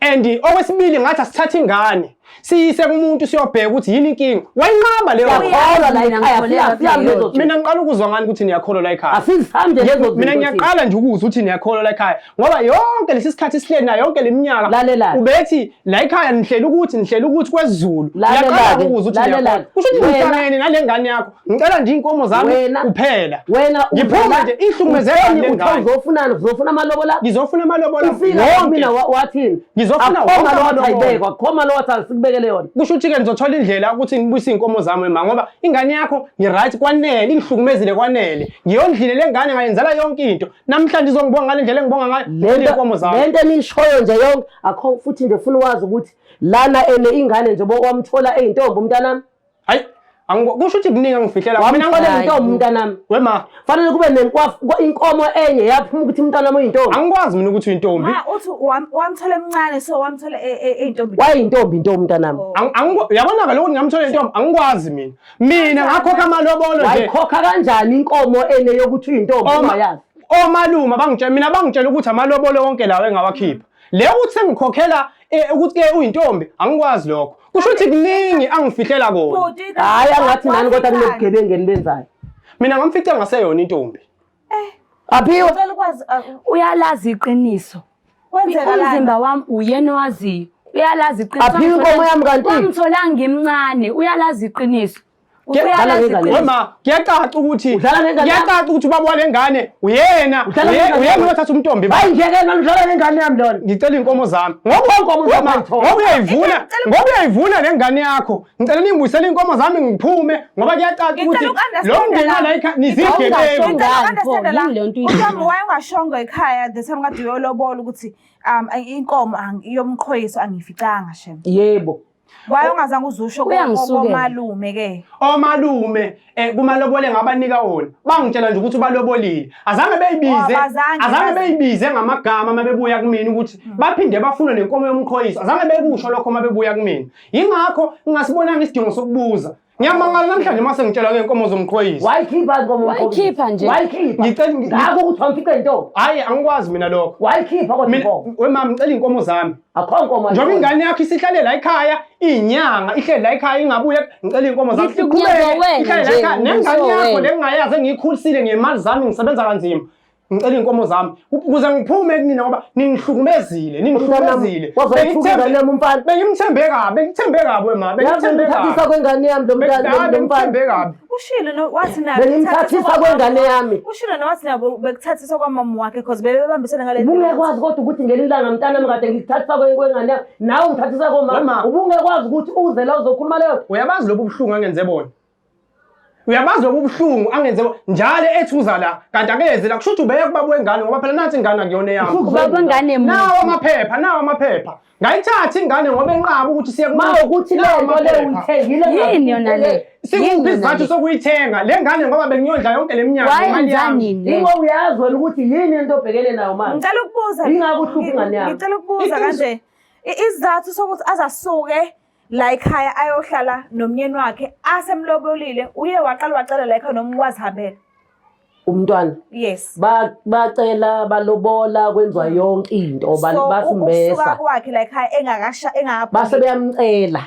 And okwesibili ngathi asithathe ingane siyise kumuntu siyobheka ukuthi yini inkinga. Wayinqaba leyo nto. Uyakholwa la Mina ekhaya ngikholelwa siyami kuleyo lezo zinto. Mina ngiqala ukuzwa ngani ukuthi niyakholwa la ekhaya. Asizithande lezo zinto. Mina ngiyaqala nje ukuzwa ukuthi niyakholwa la ekhaya ngoba yonke lesi sikhathi sihleli nayo yonke leminyaka Lalela-ke. ubethi la ekhaya nihleli ukuthi nihleli ukuthi kwesiZulu. Lalela-ke, Ngiyaqala ukuzwa ukuthi lalela-ke. niyakholwa. Kusho ukuthi Wena- ngihlangene nale ngane yakho. Ngicela nje inkomo zami Wena- kuphela. Wena Ngiphuma uvela- nje ihlukumezeka utheni le uthe ngane. uzofunani uzofuna amalobola Ngizofuna amalobola ufika wonke. mina wathini Ngizofuna Akukho wonke malo wathi amalobolo. ayibekwa akukho malo wathi asikubekele yona Kusho ukuthi ke ngizothola indlela ukuthi ngibuyise iy'nkomo zami ma ngoba ingane yakho ngi-right kwanele ingihlukumezile kwanele ngiyondlile le ngane ngayenzela yonke into namhlanje izongibonga ngale ndlela engibonga ngayo ngicela iy'nkomo zami lento eniyishoyo nje yonke akho futhi nje funa ukwazi ukuthi lana ene ingane nje wamthola eyintombi umntanami hayi kusho ukuthi kuningi angifihlela mina wamthola ngi- eyintombi umntanami wema fanele kube inkomo enye yaphuma ukuthi umntanami uyintombi angikwazi mina ukuthi uyintombi Ma uthi wamthola emncane so wamthola eyintombi. wayintombi intombi umntanami Uyabona-ke lokhu ngingamthola intombi angikwazi mina mina ngakhokha amalobolo nje wayikhokha kanjani inkomo ene yokuthi uyintombi ungayazi omalume bangitshela mina bangitshela ukuthi amalobolo wonke lawo engawakhipha le ukuthi sengikhokhela ukuthi ke uyintombi angikwazi lokho kusho ukuthi kuningi angifihlela kona Bhuti, hhayi angathi nani kodwa wafihlani? kunobugebengu enibenzayo mina ngamfica ngaseyona intombi aphiwe Ngicela ukwazi Uyalazi iqiniso. kwenzekalani? Umzimba wami uyena owaziyo. Uyalazi iqiniso. Aphiwe inkomo yami kanti? Wamthola ngimncane, uyalazi iqiniso. Dlala Uyalazi ngengane. iqiniso. wema kuyacaca ukuthi Udlala ngengane yami? kuyacaca ukuthi ubaba wale ngane uyena Udlala ngengane uyena yami? othatha umntombi hayi njeke lona udlala ngengane yami lona ngicela iy'nkomo zami ngoba Inkomo zakho wema, ayithola. ngoba uyayivuna Ngicela- ngoba uyayivuna le ngane yakho ngicela ningibuyisele iy'nkomo zami ngiphume ngoba kuyacaca ukuthi Ngicela uku-understand lo mndeni la. wala ekhaya nizigebengu Ngicela Ngicela uku-understand la. Yini leyo nto Mhlawumbe wayengashongo ekhaya the time kade uyolobola ukuthi inkomo yomqhoyiso angiyificanga shem. Yebo. Waye ungazange uzusho Uyangisukela. komalume ke. Omalume kumalobole ngabanika wona bangitshela nje ukuthi ubalobolile azange beyibize Oh, abazange, azange bazi- beyibize ngamagama uma bebuya kumina ukuthi baphinde bafune nenkomo yomqhoyiso azange bekusho lokho uma bebuya kumina yingakho ngingasibonanga isidingo sokubuza ngiyamangala namhlanje uma sengitshelwa ngey'nkomo zomqhoyiso Wayikhipha inkomo Wayikhipha nje. Wayikhipha. Ngicela- Ngakho ukuthi wamfica intombi. hhayi angikwazi mina lokho Wayikhipha kodwa mina inkomo. wemama ngicela iy'nkomo zami Akho nkomo. njengoba ingane yakho isihlale la ekhaya iyinyanga ihleli la ekhaya ingabuye ngicela iy'nkomo zami Ngihlukunyezwa Iqhubeke, wena ihlale la nje, ekhaya nengane ngibuswe yakho wena. le ngingayazi engiyikhulisile ngey'mali zami ngisebenza kanzima ngicela iy'nkomo zami ukuze ngiphume kunina ngoba ningihlukumezile ningihlukumezile Wazoyithuka ingane yami umfana. bengimthembe kabi bengithembe kabi wema Yazi bengithembe ngimthathisa kabi kwengane yami lo mntana lo mfana. bengithembe kabi Ushilo no wathi nabo Bengimthathisa kwengane yami. Ushilo no wathi nabo bekuthathisa kwamama wakhe because bebebambisene ngale ndlela. Ubungekwazi kodwa ukuthi ngelinye ilanga mntanami kade ngikuthathisa kwengane yami nawe ungithathisa komama. Wema. Ubungekwazi ukuthi uze la uzokhuluma leyo. Uyabazi lobu buhlungu angenze bona uyabazi lobu buhlungu angenze bona njalo ethuza la kanti akeze la kusho ukuthi ubeye kubaba wengane ngoba phela nansi ingane akuyona eyami Ubaba wengane nawo mubi. amaphepha nawo amaphepha ngayithatha ingane ngoba enqaba ukuthi siye Ma ukuthi le Nawo nto le amaphepha. uyithengile Yini yona le? Sikuphi Yini yona isizathu le? sokuyithenga le ngane ngoba bengiyondla yonke le minyaka ngemali Wayenza yami. nini le? Ingoba uyazi wena ukuthi yini into obhekene nayo manje. Ngicela ukubuza. Ingakho uhlupha ingane yami. Ngicela ukubuza kanje. Isizathu sokuthi azasuke la ekhaya ayohlala nomnyeni wakhe asemlobolile uye waqala wacela la ekhaya noma wazihambela. Umntwana Yes. bacela balobola kwenziwa yonke into So, ukusuka basimbesa kwakhe la ekhaya engakasha engakaphumi. base beyamcela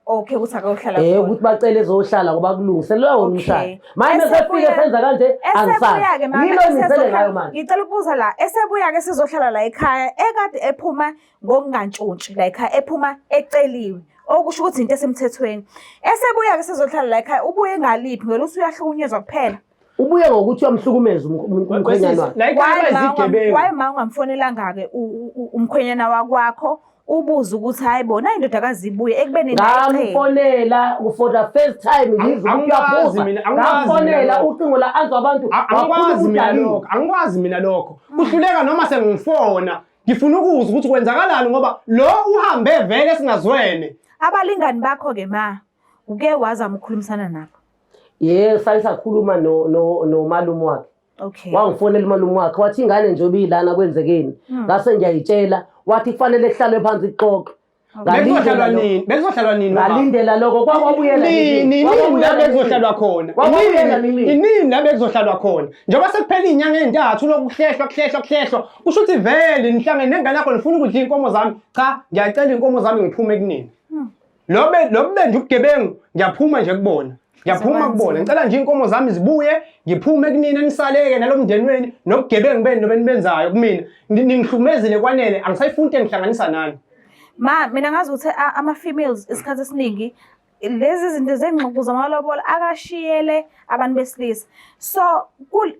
Okay ukuthi akayohlala khona. ukuthi bacele ezohlala ngoba kulungiselelwa wona Okay. umshado manje sefike senza kanje Esebuya-ke angisazi mama, yilo ngisele ngayo esezohlala- manje Ngicela ukubuza la, esebuya-ke sizohlala la ekhaya, ekade ephuma ngokungantshontshi la ekhaya, ephuma eceliwe. Okusho ukuthi into esemthethweni. Esebuya-ke sizohlala la ekhaya, ubuye ngaliphi ngelokuthi uyahlukunyezwa kuphela. Ubuye ngokuthi uyamhlukumeza umkhwenyana wakhe. La ekhaya Why ma bayizigebengu. why ma ungamfonelanga-ke umkhwenyana wakwakho Ubuze ukuthi hayi bona indodakazi ibuye ekubeni naye. Ngamfonela for the first time ngizwa ukuthi Angikwazi uyaphuza. mina, angikwazi mina Ngamfonela lokho. ucingo la anzwa abantu. Angikwazi mina wakhuluma lokho, angikwazi mina lokho. Kuhluleka noma sengifona. Ngifuna ukuzwa ukuthi kwenzakalani ngoba lo uhambe vele singazwene. Abalingani bakho ke ma uke wazama ukukhulumisana nabo. Yebo, saye sakhuluma no no nomalume wakhe. Okay. Wangifonela umalume wakhe wathi ingane nje obiyilana kwenzekeni. Ngase ngiyayitshela wathi kufanele kuhlalwe phansi kuxoxwe. Bekuzohlalwa nini? Bekuzohlalwa nini? baba? Ngalindela lokho kwakwabuyela Nini nini la bekuzohlalwa khona? Kwakwabuyela Nini nini? inini la bekuzohlalwa khona? Njengoba sekuphela iy'nyanga ey'ntathu lokhu kuhlehlwa kuhlehlwa kuhlehlwa kusho ukuthi vele nihlangene nengane yakho nifuna ukudla iy'nkomo zami. Cha, ngiyacela iy'nkomo zami ngiphume kunina. Lo be lo benje ubugebengu ngiyaphuma nje kubona. Ngiyaphuma kubona. Ngicela nje iy'nkomo zami zibuye ngiphume kunina nisaleke nalo mndeni wenu nobugebengu benu nobenibenzayo kumina. Ningihlukumezile kwanele angisayifuni into engihlanganisa nani. Ma mina ngazi ukuthi ama-females isikhathi esiningi lezi zinto zengxoxo zamalobolo akashiyele abantu besilisa. So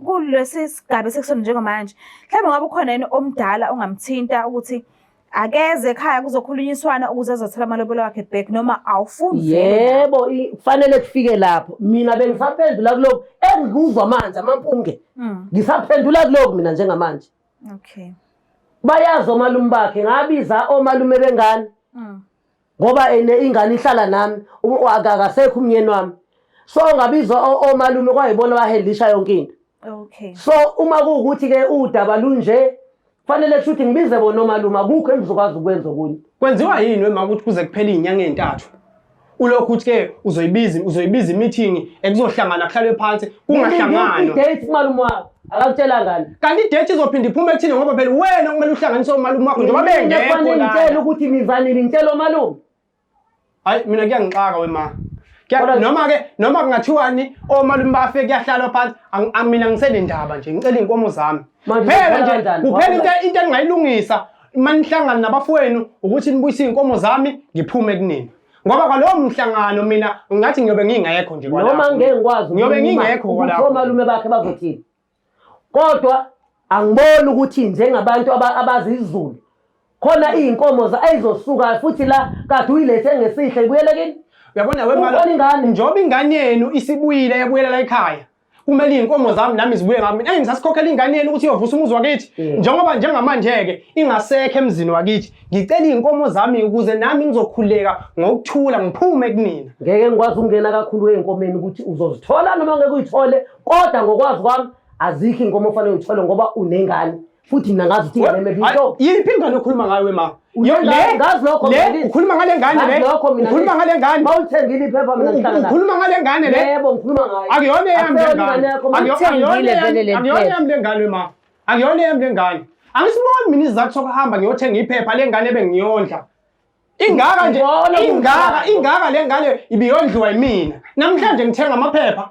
kulesi sigaba esekusona njengamanje, mhlawumbe ngabe ukhona yini omdala ongamthinta ukuthi akeze ekhaya kuzokhulunyiswana ukuze azothola amalobolo wakhe back noma awufuni vele nawe? Yebo, kufanele kufike lapho. Mina bengisaphendula kulokhu engikuzwa manje amampunge. Ngisaphendula kulokhu mina njengamanje. Okay. Bayazi omalume bakhe ngabiza omalume bengane. Ngoba ene ingane ihlala nami akasekho umnyeni wami. So ngabizwa omalume kwayibona bahendlisha yonke into. Okay. So uma kuwukuthi ke udaba lunje kufanele kusho ukuthi ngibize bona omalume akukho engizokwazi ukwenza okunye. Kwenziwa yini wema ukuthi kuze kuphele iy'nyanga ey'ntathu? Ulokhu uthi ke uzoyibiza uzoyibiza i-meeting ekuzohlangana kuhlalwe phansi kungahlanganwa. I-date kumalume wakho akakutshela ngani. Kanti i-date izophinda iphume kuthina ngoba phela wena okumele uhlanganise omalume wakho njengoba Mina bengekho kufanele ngitshele la. ukuthi nizanini ngitshele omalume. Hayi mina kuyangixaka wema. Kodwa- Noma ke noma kungathiwani omalume bafe kuyahlalwa phansi mina ngisenendaba nje ngicela iy'nkomo zami. Manje Phela uzithola nje kanjani? kuphela into engingayilungisa manihlangana nabafowenu ukuthi nibuyise iy'nkomo zami ngiphume kunina. Ngoba kwalowo mhlangano mina ngathi ngiyobe ngingekho nje kwalapho. Noma ngeke ngikwazi Ngiyobe ukukhuluma ngingekho ukuthi kwalapho. omalume bakhe bazothini. Kodwa angiboni ukuthi njengabantu abazi isiZulu khona iy'nkomo eyizosuka futhi la kade uyilethe ngesihle ibuyele kini. Uyabona we Ukhona ingane. Njengoba ingane yenu isibuyile yabuyela la ekhaya. Kumele iy'nkomo zami nami zibuye ngami. Eyi ngisasikhokhela ingane yenu ukuthi iyovusa umuzi wakithi. Njengoba njengamanje-ke ingasekho emzini wakithi. Ngicela iy'nkomo zami ukuze nami ngizokhululeka ngokuthula ngiphume kunina. Ngeke ngikwazi ukungena kakhulu ey'nkomeni ukuthi uzozithola noma ngeke uyithole kodwa ngokwazi kwami azikho iy'nkomo ofanele uyithole ngoba unengane futhi mina ngazi ukuthi ingane maybe Hayi, intombi. Yiphi ingane okhuluma ngayo wema? Unengane, ngazi lokho mina Le ngithi. ukhuluma ngale ngane le. Ngazi lokho mina Ukhuluma ngithi. ngale ngane. Mawulithengile iphepha mina ngihlala nayo. Ukhuluma ngale ngane le. Yebo ngikhuluma ngayo. Akuyona eyami le Akuseyona ngane. ingane yakho, mama. Uthengile vele le Akuyona phepha. eyami le ngane ma. Akuyona eyami le ngane. Angisiboni mina isizathu sokuhamba ngiyothenga iphepha lengane ebengiyondla. Ingaka nje, Ngibona ingaka, kunjalo. ingaka le ngane ibiyondliwa yimina. Namhlanje ngithenga amaphepha.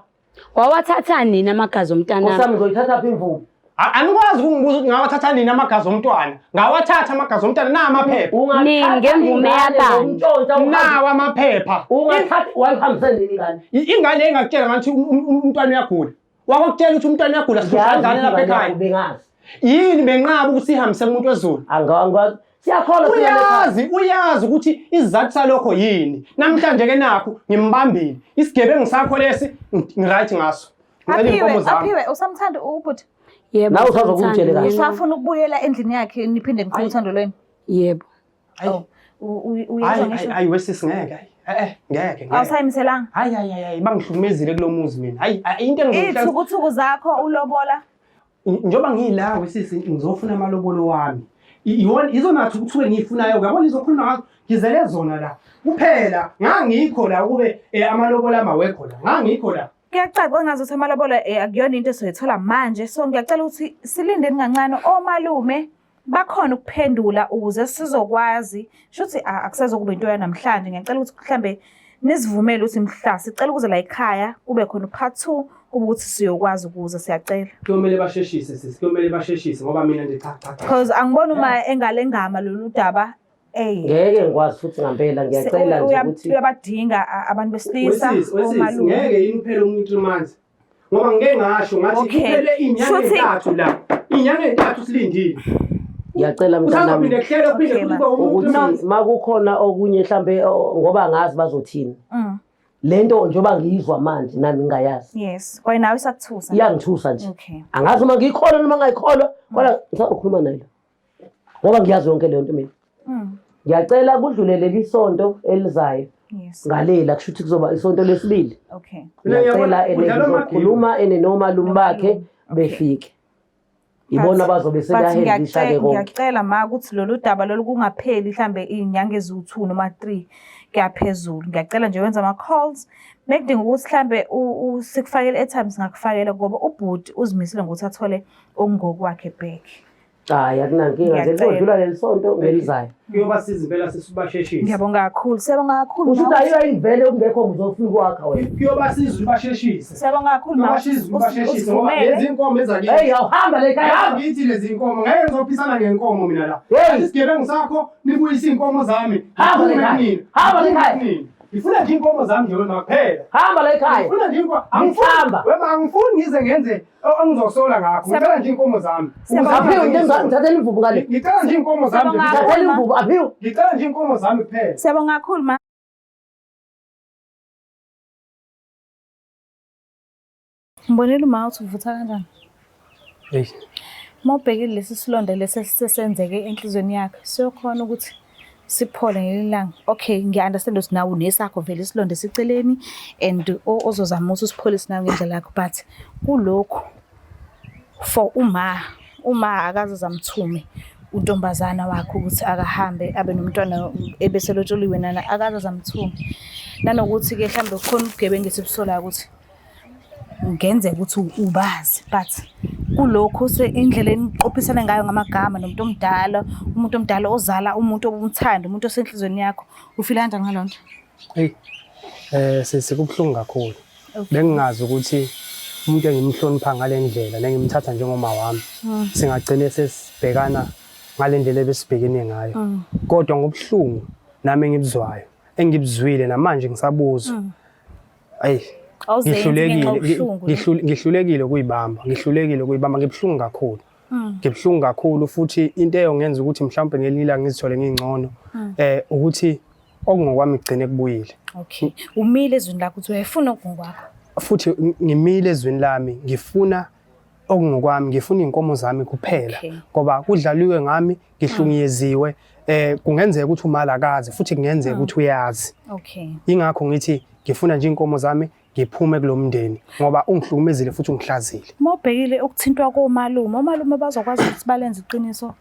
Wawathatha nini amagazi omntanami? Nkosi yami ngizoyithatha phi imvubu? Anikwazi ukungibuza ukuthi ngawathatha nini amagazi omntwana. Ngawathatha amagazi omntwana na amaphepha. Ungathatha Nini, ngemvume ingane yabani? ngokuntshontsha uhambe- Nawa amaphepha. Ungathatha wayihambise nini ingane? Ingane engakutshela ngathi umntwana uyagula. Wakutshela ukuthi umntwana uyagula sihlushwa Ngiyazi ingane ukuthi lapha ingane ekhaya. yakho bengazi. Yini benqaba ukuthi sihambise kumuntu wezulu? Angikwazi. Siyakholwa Uyazi, uyazi ukuthi isizathu salokho yini. Namhlanje ke nakhu ngimbambile. Isigebengu sakho lesi ngiright ngaso. Ngicela iy'nkomo Aphiwe, zami. Aphiwe usamthanda ubhuti. Yebo. Nawe usazokungitshela kahle. Usafuna ukubuyela endlini yakhe niphinde niqhube uthando lwenu. Yebo. Hayi. Oh, uyezwa Hayi, ngisho. hayi wesisi ngeke. Hayi, eh ngeke ngeke. Awusayimiselanga. Hayi hayi hayi bangihlukumezile kulomuzi mina. Hayi hayi, into engizohlala Iy'thukuthuku zakho ulobola. njengoba ngila wesisi ngizofuna amalobolo wami. Iwona izona thukuthuke engiyifunayo uyabona izokhuluma ngazo ngizele zona la. Kuphela ngangikho la kube amalobolo amawekho la. Ngangikho la. Kuyacaca engazuthi amalobolo akuyona into esizoyithola manje. So ngiyacela ukuthi silindeni kancane omalume bakhona ukuphendula ukuze sizokwazi. Shuthi akusezokuba into yanamhlanje. Ngiyacela ukuthi mhlambe nisivumele ukuthi mhla sicela ukuze la ekhaya kube khona part 2 kube ukuthi siyokwazi ukuza siyacela. Kuyomele basheshise sisi, kuyomele basheshise ngoba mina nje cha cha cha. Because angiboni uma engalengama lolu daba. Ey. Ngeke ngikwazi futhi ngempela ngiyacela nje ukuthi uyabadinga abantu besilisa Wesisi, wesisi, omalume. ngeke yini uphele umuntu 3 months. Ngoba ngike ngasho ngathi Okay. kuphele iy'nyanga Shuthi- ey'ntathu la. Iy'nyanga ey'ntathu silindile. Ngiyacela mntanami Usazophinde kuhlele uphinde Okay, futhi ma. ube umuntu ukuthi makukhona okunye mhlambe ngoba angazi bazothini. Lento njengoba ngiyizwa manje nami ngingayazi. Yes. Kwaye nawe isakuthusa. Iyangithusa nje. Okay. Angazi uma ngiyikholwa noma ngayikholwa, kodwa ngisazokhuluma naye lo. Ngoba ngiyazi yonke leyo nto mina. Ngiyacela kudlule leli sonto elizayo. Yes. Ngalela kusho ukuthi kuzoba isonto lesibili. Okay. Mina Ngiyacela ngiyabona, ene udlala ngizokhuluma ene nomalume bakhe befike. Ibona bazobe But sebeyahendlisha-ke konke. ngiyacela ma ukuthi lolu daba lolu kungapheli mhlambe iy'nyanga eziwu-2 noma 3 kuyaphezulu. Ngiyacela nje wenze ama-calls. Mekudinga ukuthi mhlambe sikufakele airtime singakufakela ngoba ubhuti uzimisele ngokuthi athole okungokwakhe back. Hayi akunankinga nje Ngiyacela. kuzodlula leli sonto ngelizayo. Kuyobasiza impela sesibasheshise. Ngiyabonga kakhulu. Siyabonga kakhulu. Usho ma. ukuthi ayiyo ayivele kungekho ngizofika ukwakha wena. Kuyobasiza ubasheshise. Siyabonga kakhulu ma. Kuyobasiza ubasheshise ngoba Usivumele. lezi nkomo ezakithi. Hey awuhamba le khaya hamba. Angithi lezi nkomo ngeke ngizophisana ngenkomo mina la. Hey! Isigebengu sakho nibuyise iy'nkomo zami. Hamba Ngiphume lekhaya. kunina. Hamba Ngiphume lekhaya. kunina. Ngifuna nje iy'nkomo zami nje wena kuphela. Hamba la ekhaya. Ngifuna nje iy'nkomo. Ngihamba. Wema angifuni ngize ngenze engizosola ngakho. Ngicela nje iy'nkomo zami. Siyabonga. Aphiwe ngithathela imvubu ngale. Ngicela nje iy'nkomo zami nje Siyabonga. kuphela. Ngithathela imvubu aphiwe. Ngicela nje iy'nkomo zami kuphela. Siyabonga kakhulu ma. Ngibonile uma uthi uvutha kanjani. Hey. Uma ubhekile lesi silonda lesi esesenzeke enhliziyweni yakhe, siyokhona ukuthi siphole ngelinye ilanga. Okay, ngiya-understand ukuthi nawe unesakho vele isilonda esiceleni and ozozama ukuthi usipholise nawe ngendlela yakho but kulokhu for uma uma akaze zamthume untombazana wakhe ukuthi akahambe abe nomntwana ebeselotsholiwe nana akaze zamthume. Nanokuthi-ke mhlawumbe kukhona ubugebengu esibusolayo ukuthi kungenzeka ukuthi ubazi but kulokhu indlela eniqophisana ngayo ngamagama nomuntu omdala, umuntu omdala ozala umuntu obumthanda, umuntu osenhliziyweni yakho, ufila kanjani ngalo nto? Hey. Sisi kubuhlungu kakhulu. Bengingazi ukuthi umuntu engimhlonipha ngale ndlela nengimthatha njengoma wami singagcine sesibhekana ngale ndlela ebesibhekene ngayo. Kodwa ngobuhlungu nami engibuzwayo, engibuzwile namanje ngisabuzwa. Ayi Awuzenzi ngihlulekile ngenxa yobuhlungu ne? ngihlulekile ukuyibamba, ngihlulekile ukuyibamba, ngibuhlungu kakhulu. Ngibuhlungu kakhulu futhi into eyongenza ukuthi mhlawumbe ngelinye ilanga ngizithole ngingcono ukuthi okungokwami kugcine kubuyile. Okay. Umile ezwini lakho ukuthi uyayifuna okungokwakho. Futhi ngimile ezwini lami, ngifuna okungokwami, ngifuna iy'nkomo zami kuphela. Okay. Ngoba kudlaliwe ngami, ngihlungiyeziwe, kungenzeka ukuthi umali akazi futhi kungenzeka ukuthi uyazi. Okay. Ingakho ngithi ngifuna nje iy'nkomo zami ngiphume kulo mndeni ngoba ungihlukumezile futhi ungihlazile. Uma ubhekile ukuthintwa komalume, omalume bazokwazi ukuthi balenze iqiniso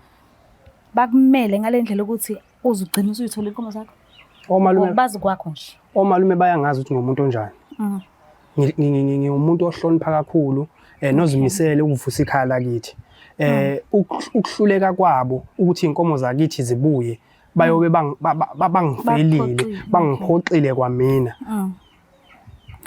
bakumele ngale ndlela ukuthi uze ugcine usuyithola inkomo zakho. Omalume Ngokubazi kwakho nje. Omalume bayangazi ukuthi ngumuntu onjani. Ngingumuntu ohlonipha kakhulu nozimisele ukuvusa ikhaya lakithi. Ukuhluleka kwabo ukuthi iy'nkomo zakithi zibuye bayobe bangifelile, Bakuphoxile, bangiphoxile kwamina.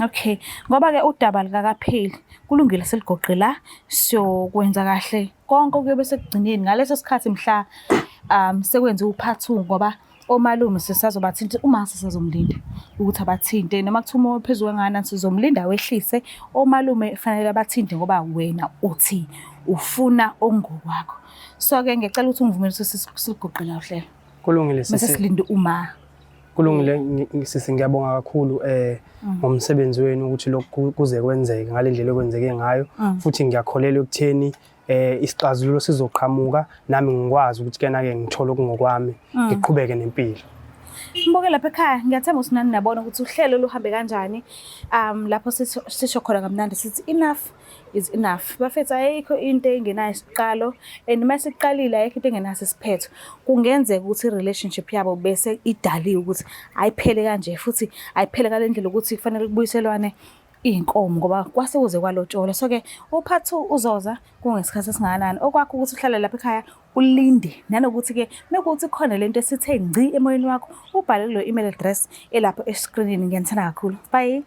Okay, ngoba ke udaba likakapheli. Kulungile seligoqe la siyokwenza kahle konke kuyobe sekugcineni ngaleso sikhathi mhla sekwenziwa u-part 2 ngoba omalume sisazobathinta uma sisazomlinda ukuthi abathinte noma kuthiwa umoya phezulu kangakanani sizomlinda wehlise omalume fanele abathinte ngoba wena uthi ufuna okungokwakho. So ke ngiyacela ukuthi ungivumele ukuthi siligoqe la uhlelo. Kulungile Bese sisi. silinde uma. Kulungile sisi, ngiyabonga kakhulu ngomsebenzi wenu ukuthi lokhu kuze kwenzeke ngale ndlela okwenzeke ngayo futhi ngiyakholelwa ekutheni isixazululo sizoqhamuka nami ngikwazi ukuthi kena ke ngithole okungokwami ngiqhubeke nempilo. Mbuke lapha ekhaya ngiyathemba ukuthi nani nabona ukuthi uhlelo luhambe kanjani. Lapho sisho khona kamnandi sithi enough is enough. Bafethu ayikho into engenayo isiqalo and uma siqalile ayikho into engenaso isiphetho. Kungenzeka ukuthi i-relationship yabo bese idaliwe ukuthi ayiphele kanje futhi ayiphele ngale ndlela ukuthi kufanele kubuyiselwane iy'nkomo ngoba kwase kuze kwalotsholwa. So ke u-part 2 uzoza kungesikhathi esingakanani. Okwakho ukuthi uhlale lapha ekhaya ulinde nanokuthi ke mekuthi khona lento esithe ngci emoyeni wakho ubhale kulo email address elapho eskrinini. Ngiyanithanda kakhulu. Bye.